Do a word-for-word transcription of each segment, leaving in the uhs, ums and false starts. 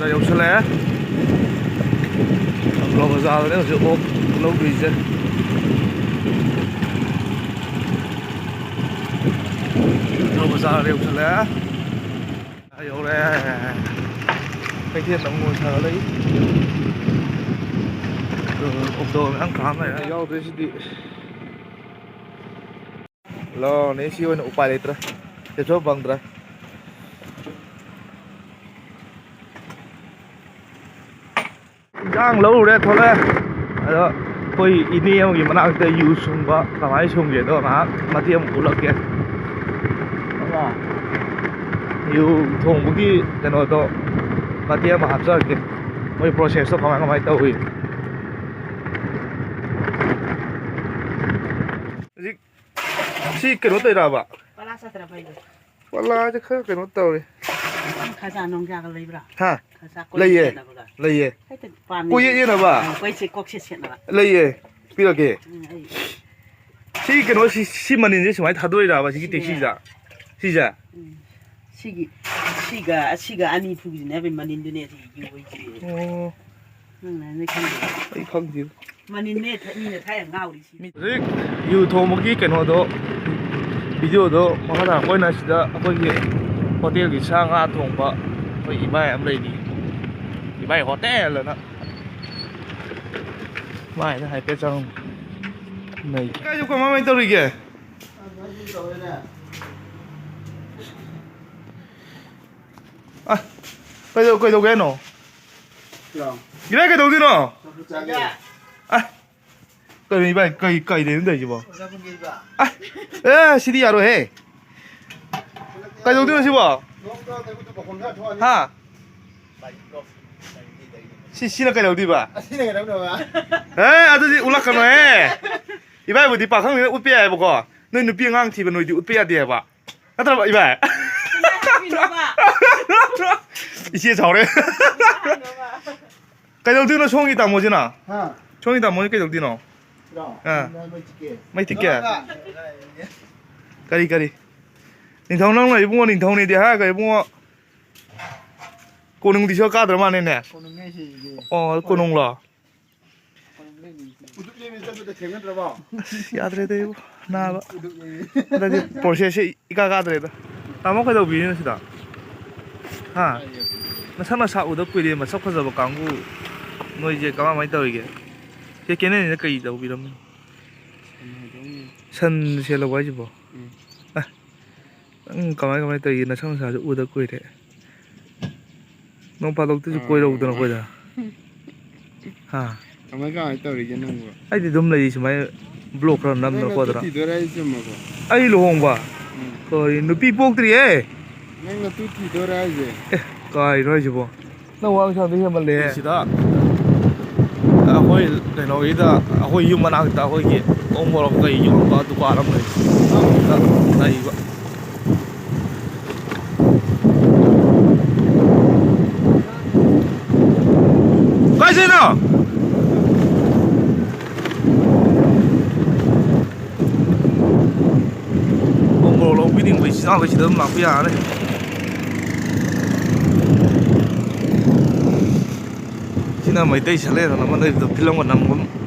ꯌꯧꯁꯜꯂꯛꯑꯦ꯫ ꯊꯝꯕꯥꯜ ꯕꯖꯥꯔꯗꯅꯦ ꯍꯧꯖꯤꯛ ꯑꯣꯛ ꯂꯧꯗꯣꯏꯁꯦ꯫ ꯊꯝꯕꯥꯜ ꯕꯖꯥꯔ ꯌꯧꯁꯜꯂꯛꯑꯦ꯫ ꯌꯧꯔꯦ꯫ ꯀꯩꯊꯦꯜꯗ ꯑꯃꯨꯛ ꯁꯥꯒꯠꯂꯛꯏ꯫ ꯑꯣꯛꯇꯣ ꯃꯌꯥꯝ ꯈꯥꯝ ꯂꯩꯔꯦ꯫ ꯌꯥꯎꯗꯣꯏꯁꯤꯗꯤ꯫ ꯂꯣꯅꯦ, ꯁꯤ ꯑꯣꯏꯅ ꯎꯄꯥꯏ ꯂꯩꯇ꯭ꯔꯦ꯫ ꯆꯦꯟꯊꯣꯛ ꯐꯪꯗ꯭ꯔꯦ꯫ ꯏꯟꯖꯥꯡ ꯂꯧꯔꯨꯔꯦ, ꯊꯣꯛꯂꯛꯑꯦ꯫ ꯑꯗꯣ ꯑꯩꯈꯣꯏ ꯏꯅꯦ ꯑꯃꯒꯤ ꯃꯅꯥꯛꯇ ꯌꯨ ꯁꯨꯡꯕ ꯀꯃꯥꯏꯅ ꯁꯨꯡꯒꯦꯗꯣ ꯉꯥꯏꯍꯥꯛ ꯃꯇꯦꯛ ꯑꯃ ꯎꯠꯂꯛꯀꯦ꯫ ꯌꯨ ꯊꯣꯡꯕꯒꯤ ꯀꯩꯅꯣꯗꯣ ꯃꯇꯦꯛ ꯑꯃ ꯍꯥꯞꯆꯔꯛꯀꯦ, ꯃꯣꯏ ꯄ꯭ꯔꯣꯁꯦꯁꯇꯣ ꯀꯃꯥꯏ ꯀꯃꯥꯏꯅ ꯇꯧꯏ꯫ ꯍꯧꯖꯤꯛ ꯁꯤ ꯀꯩꯅꯣ ꯇꯧꯔꯤꯔꯕ? ꯄꯂꯥ ꯆꯠꯇ꯭ꯔꯕ ꯑꯩꯗꯣ? ꯄꯂꯥꯁꯦ ꯈꯔ ꯀꯩꯅꯣ ꯇꯧꯔꯦ꯫ ꯈꯖꯥ ꯅꯨꯡꯖꯥꯒ ꯂꯩꯕ꯭ꯔꯥ? ꯍꯥ? ꯈꯖꯥ ꯀꯣꯏ ꯂꯩꯌꯦ꯫ ꯁꯦꯠꯅꯕꯒ꯫ ꯂꯩꯌꯦ꯫ ꯍꯦꯛꯇ ꯄꯥꯝꯃꯤ꯫ ꯀꯣꯏꯌꯦꯠ ꯌꯦꯠꯅꯕ? ꯑꯥ, ꯀꯣꯏꯁꯦ ꯀꯣꯛꯁꯦ ꯁꯦꯠꯅꯕ꯫ ꯂꯩꯌꯦ꯫ ꯄꯤꯔꯛꯀꯦ꯫ ꯎꯝ, ꯑꯩ ꯁꯤ ꯀꯩꯅꯣ, ꯁꯤ, ꯁꯤ ꯃꯅꯤꯟꯁꯦ ꯁꯨꯃꯥꯏꯅ ꯊꯥꯗꯣꯛꯏꯔꯕ ꯁꯤꯒꯤ ꯁꯤꯅꯦ꯫ ꯇꯦꯛꯁꯤꯁꯦ? ꯁꯤꯁꯦ? ꯎꯝ꯫ ꯁꯤꯒꯤ, ꯁꯤꯒ, ꯑꯁꯤꯒ ꯑꯅꯤ ꯐꯨꯒꯤꯁꯤꯅꯦ ꯍꯥꯏꯕꯩ ꯃꯅꯤꯟꯗꯨꯅꯦ ꯁꯤ ꯌꯨ ꯑꯣꯏꯁꯦ꯫ ꯑꯣ꯫ ꯅꯪꯅ ꯍꯥꯏꯅ ꯈꯪꯗꯦ꯫ ꯑꯩ ꯈꯪꯗꯦ꯫ ꯃꯅꯤꯟꯅꯦ ꯊ-, ꯃꯤꯅ ꯊꯥꯏꯅ ꯉꯥꯎꯔꯤꯁꯤ꯫ ꯍꯧꯖꯤꯛ ꯌꯨ ꯊꯣꯡꯕꯒꯤ ꯀꯩꯅꯣꯗꯣ, ꯚꯤꯗꯤꯑꯣꯗꯣ ꯃꯈꯥ ꯇꯥꯔꯛꯄ ꯑꯣꯏꯅ ꯁꯤꯗ ꯑꯩꯈꯣꯏꯒꯤ ꯍꯣꯇꯦꯜꯒꯤ ꯁꯥ ꯉꯥ ꯊꯣꯡꯕ ꯑꯩꯈꯣꯏ ꯏꯕꯥꯏ ꯑꯃ ꯂꯩꯔꯤ꯫ ꯏꯕꯥꯏ ꯍꯣꯇꯦꯜ ꯑꯅ꯫ ꯃꯥꯏꯗ ꯍꯥꯏꯐꯦꯠ ꯆꯪꯉꯨ꯫ ꯅꯩ꯫ ꯀꯥꯏꯗ ꯀꯃꯥꯏ ꯀꯃꯥꯏ ꯇꯧꯔꯤꯒꯦ? ꯑ, ꯀꯩꯗꯧ-, ꯀꯩꯗꯧꯒꯦ ꯍꯥꯏꯅꯣ? ꯏꯕꯥꯏ ꯀꯩꯗꯧꯗꯣꯏꯅꯣ? ꯑ, ꯀꯩꯅꯣ ꯏꯕꯥꯏ, ꯀꯩ, ꯀꯩꯗꯩꯅꯣ ꯇꯧꯔꯤꯁꯤꯕꯣ? ꯑ, ꯑꯦ, ꯁꯤꯗꯤ ꯌꯥꯔꯣꯏꯍꯦ꯫ ꯀꯩꯗꯧꯗꯣꯏꯅꯣ ꯁꯤꯕꯣ? ꯍꯥ? ꯁꯤ, ꯁꯤꯅ ꯀꯩꯗꯧꯗꯣꯏꯕ? ꯑꯁꯤꯅ ꯀꯩꯗꯧꯗꯣꯏꯕ? ꯑꯦ, ꯑꯗꯨꯗꯤ ꯎꯠꯂꯛꯀꯅꯨꯍꯦ꯫ ꯏꯕꯥꯏꯕꯨꯗꯤ ꯄꯥꯈꯪꯅꯤꯅ ꯎꯠꯄ ꯌꯥꯏꯑꯕꯀꯣ꯫ ꯅꯣꯏ ꯅꯨꯄꯤ ꯑꯉꯥꯡ ꯊꯤꯕ ꯅꯣꯏꯗꯤ ꯎꯠꯄ ꯌꯥꯗꯦꯕ꯫ ꯅꯠꯇ꯭ꯔꯕ, ꯏꯕꯥꯏ? ꯀꯅꯥ ꯍꯥꯏꯕꯤꯅꯣꯕ? ꯏꯆꯦ ꯁꯥꯎꯔꯦ꯫ ꯀꯩꯗꯧꯗꯣꯏꯅꯣ ꯁꯣꯝꯒꯤ ꯇꯥꯃꯣꯁꯤꯅ? ꯍꯥ? ꯁꯣꯝꯒꯤ ꯇꯥꯃꯣꯁꯤ ꯀꯩꯗꯧꯗꯣꯏꯅꯣ? ꯁꯤꯔꯣ? ꯑꯥ꯫ ꯃꯩ ꯊꯤꯛꯀꯦ꯫ ꯃꯩ ꯊꯤꯛꯀꯦ? ꯂꯥꯛꯑꯣ꯫ ꯀꯔꯤ, ꯀꯔꯤ? ꯅꯤꯡꯊꯧ ꯅꯪꯅ ꯏꯕꯨꯡꯉꯣ ꯅꯤꯡꯊꯧꯅꯤꯗꯤ ꯍꯥꯏꯔꯒ ꯏꯕꯨꯡꯉꯣ꯫ ꯀꯣꯅꯨꯡꯗꯤ ꯁꯨꯡꯀꯥ ꯀꯥꯗ꯭ꯔ ꯃꯥꯜꯂꯦꯅꯦ꯫ ꯀꯣꯅꯨꯡꯅꯦ ꯁꯤꯗꯤ꯫ ꯑꯣ, ꯀꯣꯅꯨꯡꯂꯣ? ꯀꯣꯅꯨꯡ ꯂꯩꯅꯤ ꯁꯤꯗꯤ꯫ ꯎꯗꯨꯞ ꯂꯩꯅꯤ ꯆꯠꯄꯗ ꯊꯦꯡꯅꯗ꯭ꯔꯕꯣ? ꯑꯁ, ꯌꯥꯗ꯭ꯔꯦꯗ ꯏꯕꯣ, ꯅꯥꯕ꯫ ꯎꯗꯨꯞ ꯂꯩꯅꯤ꯫ ꯍꯟꯗꯛꯇꯤ process ꯁꯦ ꯏꯀꯥ ꯀꯥꯗ꯭ꯔꯦꯗ꯫ ꯇꯥꯃꯣ, ꯀꯩꯗꯧꯕꯤꯔꯤꯅꯣ ꯁꯤꯗ? ꯍꯥ? ꯅꯁꯛ ꯅꯁꯥ ꯎꯗ ꯀꯨꯏꯔꯦ, ꯃꯁꯛ ꯐꯖꯕ ꯀꯥꯡꯕꯨ꯫ ꯅꯣꯏꯁꯦ ꯀꯃꯥꯏ ꯀꯃꯥꯏ ꯇꯧꯔꯤꯒꯦ? ꯁꯦ, ꯀꯦꯅꯦꯜꯁꯤꯅ ꯀꯩ ꯇꯧꯕꯤꯔꯝꯃꯤꯅꯣ? ꯁꯟ ꯍꯥꯏꯗꯣꯛꯑꯝꯃꯤꯅꯤ꯫ ꯁꯟ ꯁꯦꯜꯂꯕꯣ ꯍꯥꯏꯁꯤꯕꯣ? ꯎꯝ꯫ ꯑꯦ, ꯅꯪ ꯀꯃꯥꯏ ꯀꯃꯥꯏ ꯇꯧꯔꯤꯒꯦ? ꯅꯁꯛ ꯅꯁꯥꯁꯨ ꯎꯗ ꯀꯨꯏꯔꯦ꯫ ꯅꯣꯡ ꯐꯥꯗꯣꯛꯇꯁꯨ ꯑꯥ꯫ ꯀꯣꯏꯔꯧꯗꯅ ꯑꯩꯈꯣꯏꯗ꯫ ꯍꯥ? ꯀꯃꯥꯏ ꯀꯃꯥꯏ ꯇꯧꯔꯤꯒꯦ ꯅꯪꯕꯨ? ꯑꯩꯗꯤ ꯑꯗꯨꯝ ꯂꯩꯔꯤ ꯁꯨꯃꯥꯏꯅ, vlog ꯈꯔ ꯅꯪ ꯅꯝꯗꯅ ꯅꯇꯨ ꯈꯣꯠꯇꯅ꯫ ꯊꯤꯗꯣꯔꯦ ꯍꯥꯏꯁꯦ ꯆꯨꯝꯃꯕꯣ? ꯑꯩ ꯂꯨꯍꯣꯡꯕ? ꯎꯝ꯫ ꯀꯔꯤ, ꯅꯨꯄꯤ ꯄꯣꯛꯇ꯭ꯔꯤꯌꯦ꯫ ꯅꯪ ꯅꯇꯨ ꯊꯤꯗꯣꯔꯦ ꯍꯥꯏꯁꯦ? ꯑꯦ, ꯀꯥꯏꯅꯣ ꯍꯥꯏꯁꯤꯕꯣ? ꯅꯪ ꯋꯥ ꯉꯥꯡꯁꯪꯗꯣ ꯍꯦꯟꯃꯜꯂꯦꯍꯦ꯫ ꯁꯤꯗ ꯑꯩꯈꯣꯏ ꯀꯩꯅꯣꯒꯤꯗ, ꯑꯩꯈꯣꯏ ꯌꯨꯝ ꯃꯅꯥꯛꯇ ꯑꯩꯈꯣꯏꯒꯤ ꯎ ꯃꯣꯔꯣꯛ ꯀꯩ ꯌꯣꯟꯕ ꯗꯨꯀꯥꯟ ꯑꯃ ꯂꯩ꯫ ꯑꯗꯨꯗ ꯂꯩꯕ꯫ ꯀꯥꯏ ꯆꯠꯂꯤꯅꯣ? ꯎ ꯃꯣꯔꯣꯛ ꯂꯧꯕꯤꯅꯤꯡꯕ ꯏꯆꯤꯟ ꯏꯅꯥꯎꯈꯩ ꯁꯤꯗ ꯑꯗꯨꯝ ꯂꯥꯛꯄ ꯌꯥꯔꯅꯤ꯫ ꯁꯤꯅ ꯃꯩꯇꯩ ꯁꯠꯂꯦꯗꯅ ꯑꯃ ꯂꯩꯕꯗꯣ, ꯐꯤꯂꯝꯒ ꯅꯝꯒꯨꯝ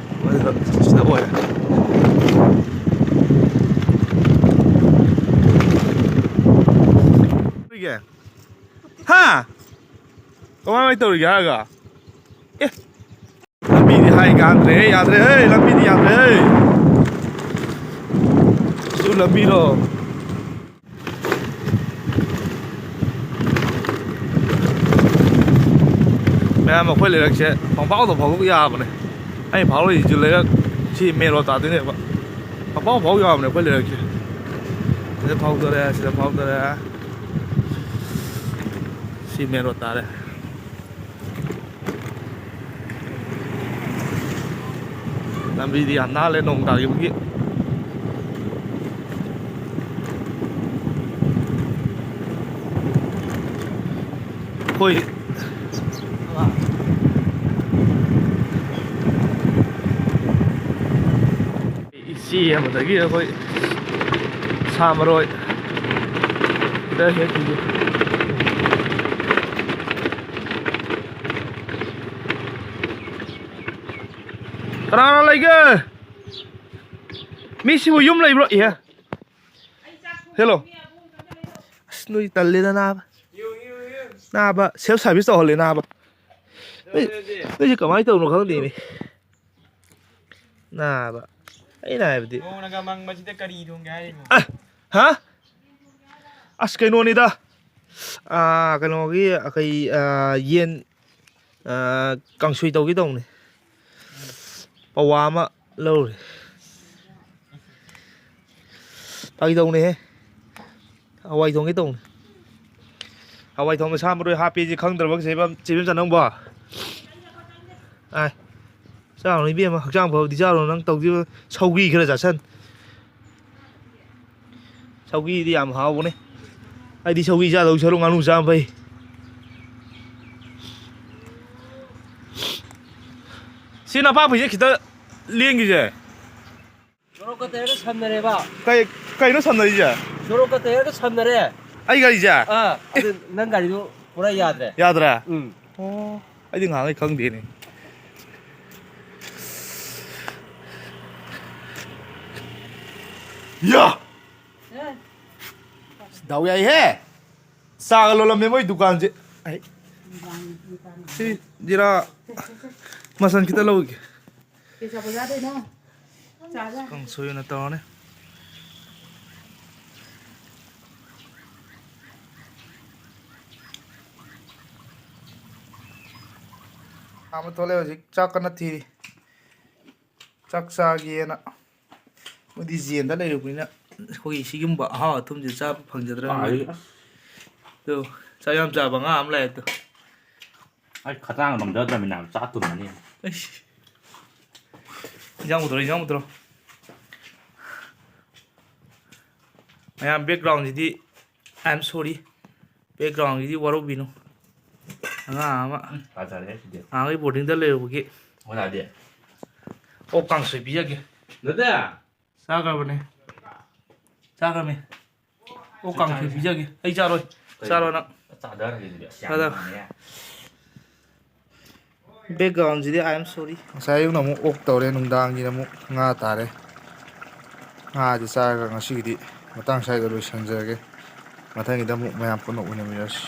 ꯑꯣꯏꯕ ꯁꯤꯗ ꯑꯣꯏꯔꯦ꯫ ꯍꯥ? ꯀꯃꯥꯏ ꯀꯃꯥꯏ ꯇꯧꯔꯤꯒꯦ ꯍꯥꯏꯔꯒ? ꯑꯦ! ꯂꯝꯕꯤꯗꯤ ꯍꯥꯏ ꯀꯥꯟꯗ꯭ꯔꯦ, ꯌꯥꯗ꯭ꯔꯦ, ꯍꯦ, ꯂꯝꯕꯤꯗꯤ ꯌꯥꯗ꯭ꯔꯦ, ꯍꯦ꯫ ꯁꯤꯕꯨ ꯂꯝꯕꯤꯔꯣ? ꯃꯌꯥꯝ, ꯑꯩꯈꯣꯏ ꯂꯩꯔꯛꯁꯦ ꯄꯪꯐꯥꯎꯗ ꯐꯥꯎꯗꯣꯛ ꯌꯥꯕꯅꯦ꯫ ꯑꯩ ꯐꯥꯎꯔꯛꯏꯁꯤꯁꯨ ꯂꯩꯔꯛ ꯁꯤ main road ꯇꯥꯗꯣꯏꯅꯦꯕ꯫ ꯄꯪꯐꯥꯎ ꯐꯥꯎ ꯌꯥꯕꯅꯦ ꯑꯩꯈꯣꯏ ꯂꯩꯔꯛꯁꯦ꯫ ꯁꯤꯗ ꯐꯥꯎꯗꯔꯦ, ꯁꯤꯗ ꯐꯥꯎꯗꯔꯦ꯫ ꯁꯤ main road ꯇꯥꯔꯦ꯫ ꯂꯝꯕꯤꯗꯤ ꯌꯥꯝ ꯅꯥꯜꯂꯦ ꯅꯣꯡ ꯇꯥꯈꯤꯕꯒꯤ꯫ ꯑꯩꯈꯣꯏ ꯏꯆꯦ ꯑꯃꯗꯒꯤ ꯑꯩꯈꯣꯏ ꯁꯥ ꯃꯔꯣꯏ ꯈꯤꯇ ꯍꯦꯛꯈꯤꯒꯦ꯫ ꯀꯅꯥ ꯀꯅꯥ ꯂꯩꯒꯦ? ꯃꯤꯁꯤꯕꯨ ꯌꯨꯝ ꯂꯩꯕ꯭ꯔꯣ? ꯏꯍꯦ꯫ ꯍꯦꯜꯂꯣ꯫ ꯑꯁ, ꯅꯣꯏ ꯇꯜꯂꯦꯗ, ꯅꯥꯕ꯫ ꯅꯥꯕ, self service ꯇꯧꯍꯜꯂꯦ, ꯅꯥꯕ꯫ ꯅꯣꯏ, ꯅꯣꯏꯁꯦ ꯀꯃꯥꯏꯅ ꯇꯧꯕꯅꯣ ꯈꯪꯗꯦꯅꯦ꯫ ꯅꯥꯕ꯫ ꯑꯩꯅ ꯍꯥꯏꯕꯗꯤ ꯅꯣꯡꯅꯒ ꯃꯪꯕꯁꯤꯗ ꯀꯔꯤ ꯊꯣꯡꯒꯦ ꯍꯥꯏꯔꯤꯅꯣ? ꯑ, ꯍꯥ? ꯑꯁ, ꯀꯩꯅꯣꯅꯤꯗ꯫ ꯑꯥ, ꯀꯩꯅꯣꯒꯤ, ꯑꯩꯈꯣꯏ, ꯑꯥ, ꯌꯦꯟ, ꯑꯥ, ꯀꯥꯡꯁꯣꯏ ꯇꯧꯒꯦ ꯇꯧꯕꯅꯤ꯫ ꯄꯋꯥ ꯑꯃ ꯂꯧꯔꯦ꯫ ꯐꯥꯒꯤ ꯇꯧꯅꯦꯍꯦ꯫ ꯍꯋꯥꯏ ꯊꯣꯡꯒꯦ ꯇꯧꯅꯤ꯫ ꯍꯋꯥꯏ ꯊꯣꯡꯕ ꯁꯥ ꯃꯔꯣꯏ ꯍꯥꯞꯄꯦꯁꯦ ꯈꯪꯗ꯭ꯔꯕ ꯆꯦꯕꯦꯝ-, ꯆꯦꯕꯦꯝꯆꯥ ꯅꯪꯕꯣ? ꯑꯥꯏ꯫ ꯆꯥꯔꯨꯅꯨ ꯏꯕꯦꯝꯃ, ꯍꯛꯆꯥꯡ ꯐꯕꯗꯤ ꯆꯥꯔꯨꯅꯨ, ꯅꯪ ꯇꯧꯗꯣꯏꯕ ꯁꯧꯒ꯭ꯔꯤ ꯈꯔ ꯆꯥꯁꯟ꯫ ꯁꯧꯒ꯭ꯔꯤꯗꯤ ꯌꯥꯝ ꯍꯥꯎꯕꯅꯦ꯫ ꯑꯩꯗꯤ ꯁꯧꯒ꯭ꯔꯤ ꯆꯥꯗꯧ ꯁꯔꯨꯛ ꯉꯥꯅꯨ ꯆꯥꯕ ꯐꯩ꯫ ꯁꯤ ꯅꯄꯥꯛꯄꯤꯁꯦ ꯈꯤꯇ ꯂꯦꯡꯈꯤꯁꯦ꯫ ꯁꯣꯔꯣꯛꯀ ꯇꯌꯔꯒ ꯁꯝꯅꯔꯦꯕ꯫ ꯀꯩ, ꯀꯩꯅꯣ ꯁꯝꯅꯔꯤꯁꯦ? ꯁꯣꯔꯣꯛꯀ ꯇꯌꯔꯒ ꯁꯝꯅꯔꯦ꯫ ꯑꯩ ꯒꯥꯔꯤꯁꯦ? ꯑꯥ, ꯑꯗꯨ ꯅꯪ ꯒꯥꯔꯤꯗꯨ ꯄꯨꯔꯥ ꯌꯥꯗ꯭ꯔꯦ꯫ ꯌꯥꯗ꯭ꯔꯦ? ꯎꯝ꯫ ꯑꯣ, ꯑꯩꯗꯤ ꯉꯥꯏꯍꯥꯛꯉꯩ ꯈꯪꯗꯦꯅꯦ꯫ ꯌꯥ! ꯗꯥꯎ ꯌꯥꯏꯍꯦ! ꯆꯥꯒ ꯂꯣꯜꯂꯝꯃꯦ ꯃꯣꯏ ꯗꯨꯀꯥꯟꯁꯦ꯫ ꯑꯩ ꯁꯤ ꯖꯤꯔꯥ ꯃꯆꯜ ꯈꯤꯇ ꯂꯧꯒꯦ꯫ ꯀꯩ ꯆꯥꯕ ꯆꯥꯗꯣꯏꯅꯣ? ꯆꯥ ꯆꯥ꯫ ꯀꯥꯡꯁꯣꯏ ꯑꯣꯏꯅ ꯇꯧꯔꯅꯤ꯫ ꯑꯃ ꯊꯣꯛꯂꯛꯑꯦ ꯍꯧꯖꯤꯛ ꯆꯥꯛ ꯀꯟꯅ ꯊꯤꯔꯤ꯫ ꯆꯥꯛ ꯆꯥꯒꯦꯅ꯫ ꯃꯣꯏꯗꯤ ꯖꯦꯟꯗ ꯂꯩꯔꯨꯕꯅꯤꯅ ꯑꯩꯈꯣꯏꯒꯤ ꯁꯤꯒꯨꯝꯕ ꯑꯍꯥꯎ ꯑꯊꯨꯝꯁꯦ ꯆꯥꯕ ꯐꯪꯖꯗ꯭ꯔꯕꯅꯤꯅ꯫ ꯑꯥ, ꯑꯗꯨ ꯆꯥꯛ ꯌꯥꯝ ꯆꯥꯕ ꯑꯉꯥꯡ ꯑꯃ ꯂꯥꯛꯑꯦ ꯑꯗꯣ꯫ ꯑꯩ ꯈꯗꯥꯡ ꯉꯝꯖꯗ꯭ꯔꯕꯅꯤꯅ ꯆꯥ ꯇꯨꯝꯃꯅꯤ꯫ ꯑꯩꯁ꯫ ꯏꯟꯖꯥꯡ ꯄꯨꯊꯣꯔꯛꯑꯣ, ꯏꯟꯖꯥꯡ ꯄꯨꯊꯣꯔꯛꯑꯣ꯫ ꯃꯌꯥꯝ background CD, I am sorry, background ꯁꯤꯗꯤ ꯋꯥꯔꯧꯕꯤꯅꯨ꯫ ꯑꯉꯥꯡ ꯑꯃ ꯎꯝ, ꯐꯖꯔꯦ ꯁꯤꯗꯤ꯫ ꯅꯍꯥꯟꯈꯩ boarding ꯗ ꯂꯩꯔꯨꯕꯒꯤ꯫ ꯑꯣꯖꯥꯗꯤ? ꯑꯣꯛ ꯀꯥꯡꯁꯣꯏ ꯄꯤꯖꯒꯦ꯫ ꯅꯠꯇꯦ꯫ ꯆꯥꯈ꯭ꯔꯕꯅꯦ꯫ ꯆꯥꯈ꯭ꯔꯃꯤ꯫ ꯑꯣꯛ ꯀꯥꯡꯁꯣꯏ ꯄꯤꯖꯒꯦ꯫ ꯑꯩ ꯆꯥꯔꯣꯏ꯫ ꯀꯩ? ꯆꯥꯔꯣ ꯅꯪ꯫ ꯆꯥꯊꯔꯒꯦ ꯑꯗꯨꯗꯤ꯫ ꯑꯁ, ꯌꯥꯝ ꯆꯥꯊꯔꯣ꯫ ꯅꯨꯡꯉꯥꯏꯅꯦ꯫ ꯕꯦꯛꯒ꯭ꯔꯥꯎꯟꯁꯤꯗꯤ I am sorry. ꯉꯁꯥꯏ ꯑꯌꯨꯛꯅ ꯑꯃꯨꯛ ꯑꯣꯛ ꯇꯧꯔꯦ, ꯅꯨꯡꯗꯥꯡꯒꯤꯅ ꯑꯃꯨꯛ ꯉꯥ ꯇꯥꯔꯦ꯫ ꯉꯥꯁꯦ ꯆꯥꯔꯒ ꯉꯁꯤꯒꯤꯗꯤ ꯃꯇꯥꯡ ꯁ꯭ꯋꯥꯏꯗ ꯂꯣꯏꯁꯤꯟꯖꯔꯒꯦ꯫ ꯃꯊꯪꯒꯤꯗ ꯑꯃꯨꯛ ꯃꯌꯥꯝ ꯄꯨꯟꯅ ꯎꯅꯃꯤꯟꯅꯔꯁꯤ꯫